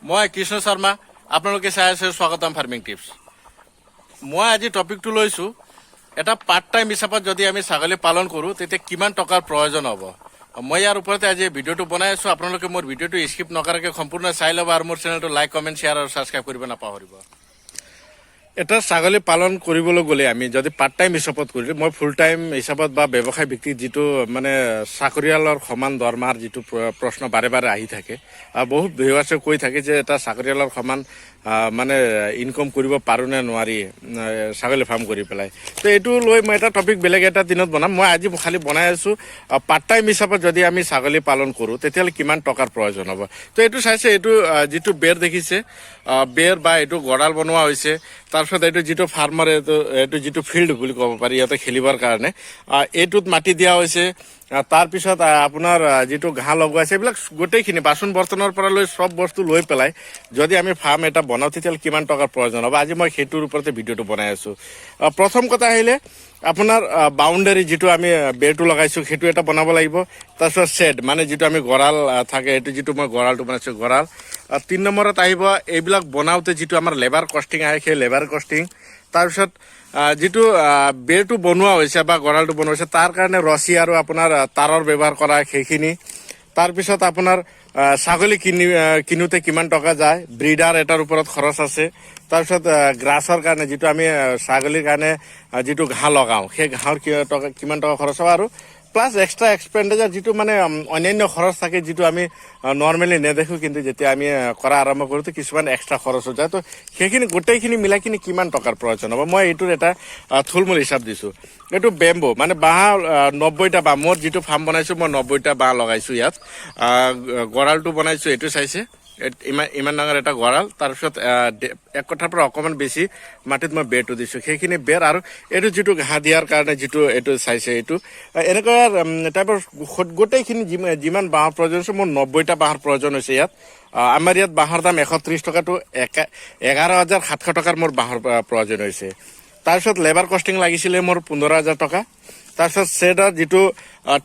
মই কৃষ্ণ শৰ্মা, আপোনালোকে চাই আছে স্বাগতম ফাৰ্মিং টিপছ। মই আজি টপিকটো লৈছোঁ, এটা পাৰ্ট টাইম হিচাপত যদি আমি ছাগলী পালন কৰোঁ, তেতিয়া কিমান টকাৰ প্ৰয়োজন হ'ব। মই ইয়াৰ ওপৰতে আজি ভিডিঅ'টো বনাই আছোঁ। আপোনালোকে মোৰ ভিডিঅ'টো স্কিপ নকৰাকৈ সম্পূৰ্ণ চাই ল'ব আৰু মোৰ চেনেলটো লাইক, কমেণ্ট, শ্বেয়াৰ আৰু ছাবস্ক্ৰাইব কৰিব নাপাহৰিব। এটা ছাগলী পালন কৰিবলৈ গ'লে আমি যদি পাৰ্ট টাইম হিচাপত কৰিলোঁ, মই ফুল টাইম হিচাপত বা ব্যৱসায় ভিত্তিত যিটো মানে চাকৰিয়ালৰ সমান দৰমহাৰ যিটো প্ৰশ্ন বাৰে বাৰে আহি থাকে আৰু বহুত ভিউৱাৰ্ছে কৈ থাকে যে এটা চাকৰিয়ালৰ সমান মানে ইনকম কৰিব পাৰোঁ নে নোৱাৰি ছাগলী ফাৰ্ম কৰি পেলাই। তো এইটো লৈ মই এটা টপিক বেলেগ এটা দিনত বনাম। মই আজি খালি বনাই আছোঁ, পাৰ্ট টাইম হিচাপত যদি আমি ছাগলী পালন কৰোঁ, তেতিয়াহ'লে কিমান টকাৰ প্ৰয়োজন হ'ব। তো এইটো চাইছে, এইটো যিটো বেৰ দেখিছে, বেৰ বা এইটো গঁৰাল বনোৱা হৈছে। তাৰপিছত এইটো যিটো ফাৰ্মাৰ এইটো যিটো ফিল্ড বুলি ক'ব পাৰি, ইয়াতে খেলিবৰ কাৰণে এইটোত মাটি দিয়া হৈছে। তাৰপিছত আপোনাৰ যিটো ঘাঁহ লগোৱা আছে, এইবিলাক গোটেইখিনি বাচন বৰ্তনৰ পৰা লৈ চব বস্তু লৈ পেলাই যদি আমি ফাৰ্ম এটা বনাওঁ, তেতিয়াহ'লে কিমান টকাৰ প্ৰয়োজন হ'ব, আজি মই সেইটোৰ ওপৰতে ভিডিঅ'টো বনাই আছোঁ। প্ৰথম কথা আহিলে আপোনাৰ বাউণ্ডাৰী, যিটো আমি বেৰটো লগাইছোঁ, সেইটো এটা বনাব লাগিব। তাৰপিছত শ্বেড, মানে যিটো আমি গঁৰাল থাকে, এইটো যিটো মই গঁৰালটো বনাইছোঁ, গঁৰাল। 3 নম্বৰত আহিব এইবিলাক বনাওঁতে যিটো আমাৰ লেবাৰ কষ্টিং আহে, সেই লেবাৰ কষ্টিং। তাৰপিছত যিটো বেৰটো বনোৱা হৈছে বা গঁৰালটো বনোৱা হৈছে, তাৰ কাৰণে ৰছী আৰু আপোনাৰ তাৰৰ ব্যৱহাৰ কৰা সেইখিনি। তাৰপিছত আপোনাৰ ছাগলী কিনোতে কিমান টকা যায়, ব্ৰিডাৰ এটাৰ ওপৰত খৰচ আছে। তাৰপিছত গ্ৰাছৰ কাৰণে যিটো আমি ছাগলীৰ কাৰণে যিটো ঘাঁহ লগাওঁ, সেই ঘাঁহৰ কিমান টকা খৰচ হ'ব আৰু প্লাছ এক্সট্ৰা এক্সপেণ্ডিচাৰ, যিটো মানে অন্যান্য খৰচ থাকে, যিটো আমি নৰ্মেলি নেদেখোঁ, কিন্তু যেতিয়া আমি কৰা আৰম্ভ কৰোঁ, তো কিছুমান এক্সট্ৰা খৰচ হৈ যায়। তো সেইখিনি গোটেইখিনি মিলাই কিনি কিমান টকাৰ প্ৰয়োজন হ'ব, মই এইটোৰ এটা থুলমূল হিচাপ দিছোঁ। এইটো বেম্বো, মানে বাঁহ, 90টা বাঁহ। মোৰ যিটো ফাৰ্ম বনাইছোঁ, মই 90টা বাঁহ লগাইছোঁ ইয়াত। গঁৰালটো বনাইছোঁ, এইটো চাইছে, ইমান ইমান ডাঙৰ এটা গঁৰাল। তাৰপিছত এক কথাৰ পৰা অকণমান বেছি মাটিত মই বেৰটো দিছোঁ, সেইখিনি বেৰ। আৰু এইটো যিটো ঘাঁহ দিয়াৰ কাৰণে যিটো এইটো চাইছে, এইটো এনেকুৱা টাইপৰ গোটেইখিনি যিমান বাঁহৰ প্ৰয়োজন হৈছে, মোৰ 90টা বাঁহৰ প্ৰয়োজন হৈছে ইয়াত। আমাৰ ইয়াত বাঁহৰ দাম 130 টকাটো 11,700 টকাৰ মোৰ বাঁহৰ প্ৰয়োজন হৈছে। তাৰপিছত লেবাৰ কষ্টিং লাগিছিলে মোৰ 15,000 টকা। তাৰপিছত শ্বেডৰ যিটো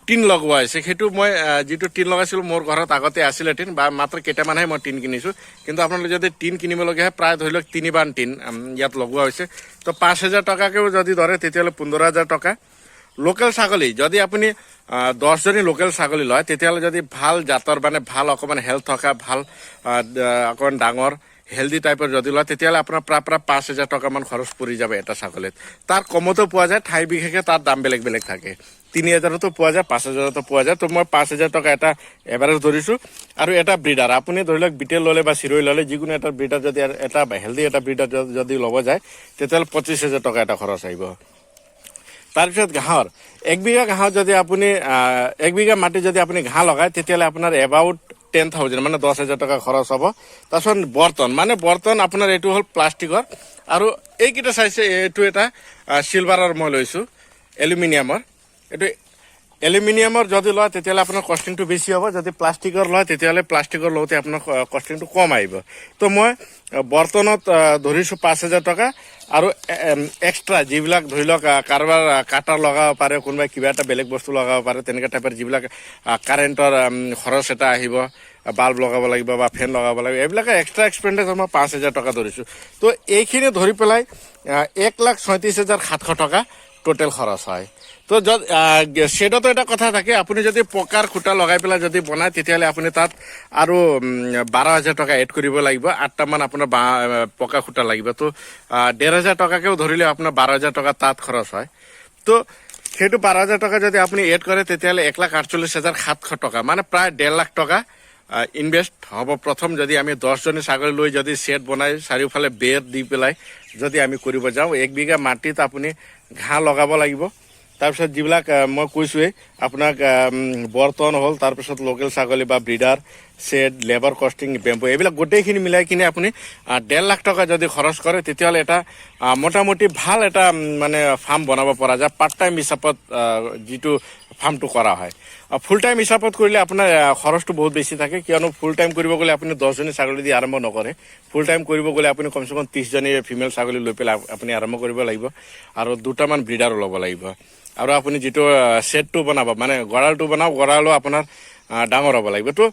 টিন লগোৱা হৈছে, সেইটো মই যিটো টিন লগাইছিলোঁ, মোৰ ঘৰত আগতে আছিলে টিন বা মাত্ৰ কেইটামানহে মই টিন কিনিছোঁ। কিন্তু আপোনালোকে যদি টিন কিনিবলগীয়া হয়, প্ৰায় ধৰি লওক 3 বান টিন ইয়াত লগোৱা হৈছে, তো 5,000 টকাকৈও যদি ধৰে, তেতিয়াহ'লে 15,000 টকা। লোকেল ছাগলী যদি আপুনি 10জনী লোকেল ছাগলী লয়, তেতিয়াহ'লে যদি ভাল জাতৰ, মানে ভাল অকণমান হেল্থ থকা, ভাল অকণমান ডাঙৰ হেল্ডি টাইপৰ যদি লয়, তেতিয়াহ'লে আপোনাৰ প্ৰায় প্ৰায় 5,000 টকামান খৰচ পৰি যাব এটা ছাগলীত। তাৰ কমতো পোৱা যায়, ঠাই বিশেষে তাৰ দাম বেলেগ বেলেগ থাকে। 3,000তো পোৱা যায়, 5,000তো পোৱা যায়। তো মই 5,000 টকা এটা এভাৰেজ ধৰিছোঁ। আৰু এটা ব্ৰিডাৰ আপুনি ধৰি লওক বিটেল ল'লে বা চিৰৈ ল'লে, যিকোনো এটা ব্ৰিডাৰ যদি, এটা হেল্ডি এটা ব্ৰিডাৰ যদি ল'ব যায়, তেতিয়াহ'লে 25,000 টকা এটা খৰচ আহিব। তাৰপিছত ঘাঁহৰ 1 বিঘা ঘাঁহত যদি আপুনি 1 বিঘা মাটিত যদি আপুনি ঘাঁহ লগায়, তেতিয়াহ'লে আপোনাৰ এবাউট 10,000, মানে 10,000 টকা খৰচ হ'ব। তাৰপিছত বৰ্তন, মানে বৰ্তন আপোনাৰ এইটো হ'ল প্লাষ্টিকৰ আৰু এইকেইটা চাইছে, এইটো এটা চিলভাৰৰ মই লৈছোঁ, এলুমিনিয়ামৰ। এইটো এলুমিনিয়ামৰ যদি লয়, তেতিয়াহ'লে আপোনাৰ কষ্টিংটো বেছি হ'ব। যদি প্লাষ্টিকৰ লয়, তেতিয়াহ'লে প্লাষ্টিকৰ লওঁতে আপোনাৰ কষ্টিংটো কম আহিব। তো মই বৰ্তনত ধৰিছোঁ 5,000 টকা। আৰু এক্সট্ৰা যিবিলাক ধৰি লওক কাৰোবাৰ কাটাৰ লগাব পাৰে, কোনোবাই কিবা এটা বেলেগ বস্তু লগাব পাৰে, তেনেকুৱা টাইপৰ যিবিলাক কাৰেণ্টৰ খৰচ এটা আহিব, বাল্ব লগাব লাগিব বা ফেন লগাব লাগিব, এইবিলাকে এক্সট্ৰা এক্সপেণ্ডিচাৰ মই 5,000 টকা ধৰিছোঁ। তো এইখিনি ধৰি পেলাই 1,36,700 টকা টোটেল খৰচ হয়। তো য'ত শ্বেডতো এটা কথা থাকে, আপুনি যদি পকাৰ খুঁটা লগাই পেলাই যদি বনায়, তেতিয়াহ'লে আপুনি তাত আৰু 12,000 টকা এড কৰিব লাগিব। আঠটামান আপোনাৰ বাঁহ পকা খুঁটা লাগিব। তো 1,500 টকাকেও ধৰিলে আপোনাৰ 12,000 টকা তাত খৰচ হয়। তো সেইটো 12,000 টকা যদি আপুনি এড কৰে, তেতিয়াহ'লে 1,48,700 টকা, মানে প্ৰায় 1.5 লাখ টকা ইনভেষ্ট হ'ব। প্ৰথম যদি আমি 10জনী ছাগলী লৈ যদি শ্বেড বনাই চাৰিওফালে বেৰ দি পেলাই যদি আমি কৰিব যাওঁ, 1 বিঘা মাটিত আপুনি ঘাঁহ লগাব লাগিব। তাৰপিছত যিবিলাক মই কৈছোঁৱেই আপোনাক, বৰ্তন হ'ল, তাৰপিছত লোকেল ছাগলী বা breeder, shed, labour costing, bamboo, এইবিলাক গোটেইখিনি মিলাই কিনে আপুনি 1.5 লাখ টকা যদি খৰচ কৰে, তেতিয়াহ'লে এটা মোটামুটি ভাল এটা মানে ফাৰ্ম বনাব পৰা যায়, পাৰ্ট টাইম হিচাপত যিটো ফাৰ্মটো কৰা হয়। ফুল টাইম হিচাপত কৰিলে আপোনাৰ খৰচটো বহুত বেছি থাকে, কিয়নো ফুল টাইম কৰিব গ'লে আপুনি 10জনী ছাগলী দি আৰম্ভ নকৰে। ফুল টাইম কৰিব গ'লে আপুনি কমচে কম 30জনী ফিমেল ছাগলী লৈ পেলাই আপুনি আৰম্ভ কৰিব লাগিব আৰু দুটামান ব্ৰিডাৰো ল'ব লাগিব। আৰু আপুনি যিটো শ্বেডটো বনাব, মানে গঁৰালটো বনাব, গঁৰালো আপোনাৰ ডাঙৰ হ'ব লাগিব। তো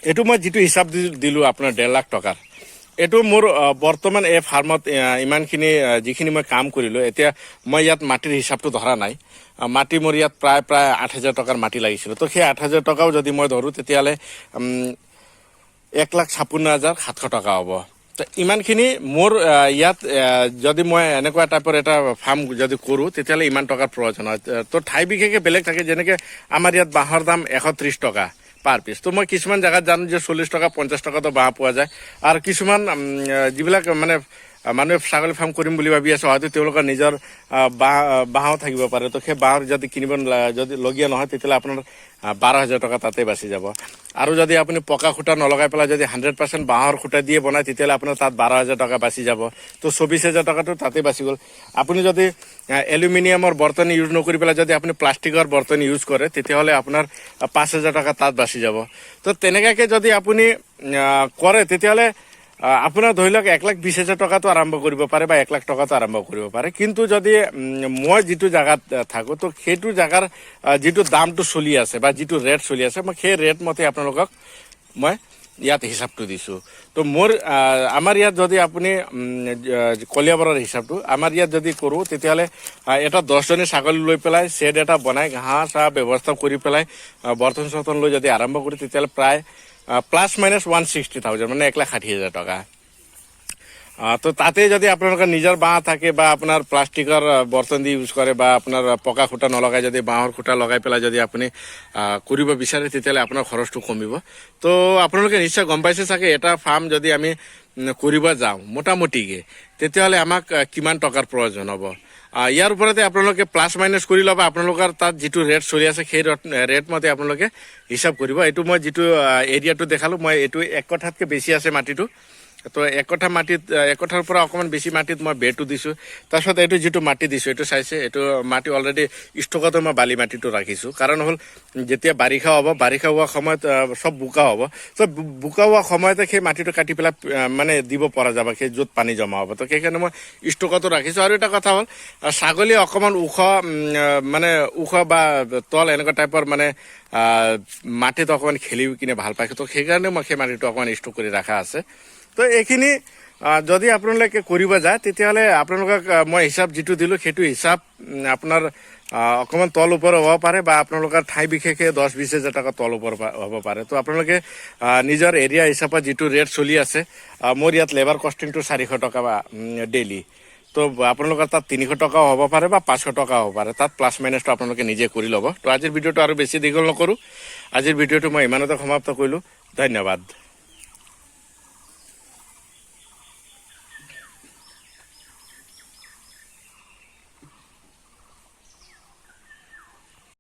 এইটো মই যিটো হিচাপ দিলোঁ আপোনাৰ 1.5 লাখ টকাৰ, এইটো মোৰ বৰ্তমান এই ফাৰ্মত ইমানখিনি যিখিনি মই কাম কৰিলোঁ, এতিয়া মই ইয়াত মাটিৰ হিচাপটো ধৰা নাই। মাটি মোৰ ইয়াত প্ৰায় 8,000 টকাৰ মাটি লাগিছিলে। তো সেই 8,000 টকাও যদি মই ধৰোঁ, তেতিয়াহ'লে 1,56,700 টকা হ'ব। তো ইমানখিনি মোৰ ইয়াত যদি মই এনেকুৱা টাইপৰ এটা ফাৰ্ম যদি কৰোঁ, তেতিয়াহ'লে ইমান টকাৰ প্ৰয়োজন হয়। তো ঠাই বিশেষে বেলেগ থাকে। যেনেকৈ আমাৰ ইয়াত বাঁহৰ দাম 130 টকা পাৰ পিচ। তো মই কিছুমান জেগাত জানো যে 40 টকা, 50 টকাতো বাঁহ পোৱা যায়। আৰু কিছুমান যিবিলাক মানে মানুহে ছাগলী ফাৰ্ম কৰিম বুলি ভাবি আছে, হয়তো তেওঁলোকৰ নিজৰ বাঁহো থাকিব পাৰে। তো সেই বাঁহৰ যদি কিনিব যদি লগীয়া নহয়, তেতিয়াহ'লে আপোনাৰ 12,000 টকা তাতে বাচি যাব। আৰু যদি আপুনি পকা খুঁটা নলগাই পেলাই যদি 100% বাঁহৰ খুঁটা দিয়ে বনায়, তেতিয়াহ'লে আপোনাৰ তাত 12,000 টকা বাচি যাব। তো 24,000 টকাটো তাতে বাচি গ'ল। আপুনি যদি এলুমিনিয়ামৰ বৰ্তন ইউজ নকৰি পেলাই যদি আপুনি প্লাষ্টিকৰ বৰ্তন ইউজ কৰে, তেতিয়াহ'লে আপোনাৰ 5,000 টকা তাত বাচি যাব। তো তেনেকুৱাকৈ যদি আপুনি কৰে, তেতিয়াহ'লে আপোনাৰ ধৰি লওক 1,20,000 টকাটো আৰম্ভ কৰিব পাৰে বা 1 লাখ টকাটো আৰম্ভ কৰিব পাৰে। কিন্তু যদি মই যিটো জেগাত থাকোঁ, তো সেইটো জেগাৰ যিটো দামটো চলি আছে বা যিটো ৰেট চলি আছে, মই সেই ৰেট মতে আপোনালোকক মই ইয়াত হিচাপটো দিছোঁ। তো মোৰ আমাৰ ইয়াত যদি আপুনি কলিয়াবৰৰ হিচাপটো আমাৰ ইয়াত যদি কৰোঁ, তেতিয়াহ'লে এটা 10জনী ছাগলী লৈ পেলাই শ্বেড এটা বনাই, ঘাঁহ চাহ ব্যৱস্থা কৰি পেলাই, বৰ্তন চৰ্তন লৈ যদি আৰম্ভ কৰোঁ, তেতিয়াহ'লে প্ৰায় প্লাছ মাইনাছ 160,000, মানে 1,60,000 টকা। তো তাতে যদি আপোনালোকৰ নিজৰ বাঁহ থাকে বা আপোনাৰ প্লাষ্টিকৰ বৰ্তন দি ইউজ কৰে বা আপোনাৰ পকা খুঁটা নলগাই যদি বাঁহৰ খুঁটা লগাই পেলাই যদি আপুনি কৰিব বিচাৰে, তেতিয়াহ'লে আপোনাৰ খৰচটো কমিব। তো আপোনালোকে নিশ্চয় গম পাইছে চাগে, এটা ফাৰ্ম যদি আমি কৰিব যাওঁ মোটামুটিকে, তেতিয়াহ'লে আমাক কিমান টকাৰ প্ৰয়োজন হ'ব। ইয়াৰ ওপৰতে আপোনালোকে প্লাছ মাইনাছ কৰি ল'ব। আপোনালোকৰ তাত যিটো ৰেট চলি আছে, সেই ৰেট মতে আপোনালোকে হিচাপ কৰিব। এইটো মই যিটো এৰিয়াটো দেখালোঁ, মই এইটো এক কঠাতকৈ বেছি আছে মাটিটো। তো এক কঠা মাটিত, এক কঠাৰ পৰা অকণমান বেছি মাটিত মই বেৰটো দিছোঁ। তাৰপিছত এইটো যিটো মাটি দিছোঁ, এইটো চাইছে, এইটো মাটি অলৰেডি ষ্টকতে মই বালি মাটিটো ৰাখিছোঁ। কাৰণ হ'ল যেতিয়া বাৰিষা হ'ব, বাৰিষা হোৱা সময়ত চব বোকা হ'ব। তো বোকা হোৱা সময়তে সেই মাটিটো কাটি পেলাই মানে দিব পৰা যাব সেই য'ত পানী জমা হ'ব। তো সেইকাৰণে মই ষ্টকতো ৰাখিছোঁ। আৰু এটা কথা হ'ল, ছাগলী অকণমান ওখ মানে ওখ বা তল এনেকুৱা টাইপৰ মানে মাটিত অকণমান খেলি কিনে ভাল পায়। তো সেইকাৰণে মই সেই মাটিটো অকণমান ষ্টক কৰি ৰখা আছে। তো এইখিনি যদি আপোনালোকে কৰিব যায়, তেতিয়াহ'লে আপোনালোকক মই হিচাপ যিটো দিলোঁ, সেইটো হিচাপ আপোনাৰ অকণমান তল ওপৰ হ'ব পাৰে বা আপোনালোকৰ ঠাই বিশেষে 10-20 হাজাৰ টকা তল ওপৰ হ'ব পাৰে। তো আপোনালোকে নিজৰ এৰিয়া হিচাপত যিটো ৰেট চলি আছে, মোৰ ইয়াত লেবাৰ কষ্টিংটো 400 টকা বা ডেইলি। তো আপোনালোকৰ তাত 300 টকাও হ'ব পাৰে বা 500 টকাও হ'ব পাৰে। তাত প্লাছ মাইনাছটো আপোনালোকে নিজে কৰি ল'ব। তো আজিৰ ভিডিঅ'টো আৰু বেছি দীঘল নকৰোঁ। আজিৰ ভিডিঅ'টো মই ইমানতে সমাপ্ত কৰিলোঁ। ধন্যবাদ।